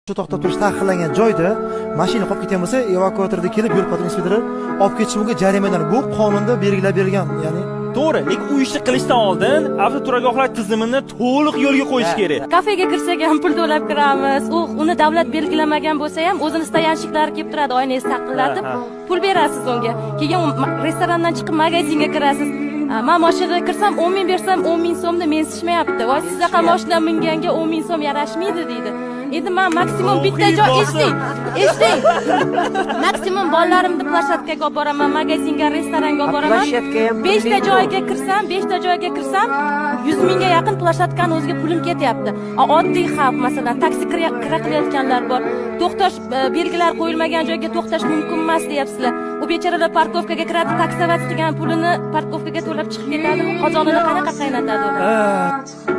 Shu to'xtab turish taqiqlangan joyda mashina qolib ketgan bo'lsa, evakuatorda kelib yo'l patrul inspektori olib ketishi mumkin jarimadan. Bu qonunda belgilab berilgan, ya'ni To'g'ri, lekin u ishni qilishdan oldin avtoturargohlar tizimini to'liq yo'lga qo'yish kerak. Kafega kirsak ham pul to'lab kiramiz. U uni davlat belgilamagan bo'lsa ham, o'zini стоянщик lari kelib turadi, oynangizni taqillatib, pul berasiz unga. Keyin u restorandan chiqib magazinga kirasiz. Man mashinaga kirsam 10 ming bersam, 10 ming so'mni mensishmayapti. "Voy, sizdaqa moshina minganga 10 ming so'm yarashmaydi", deydi. Endi man maksimum bitta joy, eshiting, eshiting. Maksimum bolalarimni площадка ga olib boraman, magazinga, restoranga olib boraman. Площадка ham Beshta pulli. joyga kirsam, beshta joyga kirsam, 100 mingga yaqin площадка ni o'ziga pulim ketyapti. Oddiy xalq, masalan, taksi kira qilayotganlar bor. To'xtash belgilar qo'yilmagan joyga to'xtash mumkin emas, deyapsizlar. U bechoralar парковка ga kiradi, таксовать qilgan pulini парковка ga to'lab chiqib ketadimi? Qozonini qanaqa qaynatadi ular?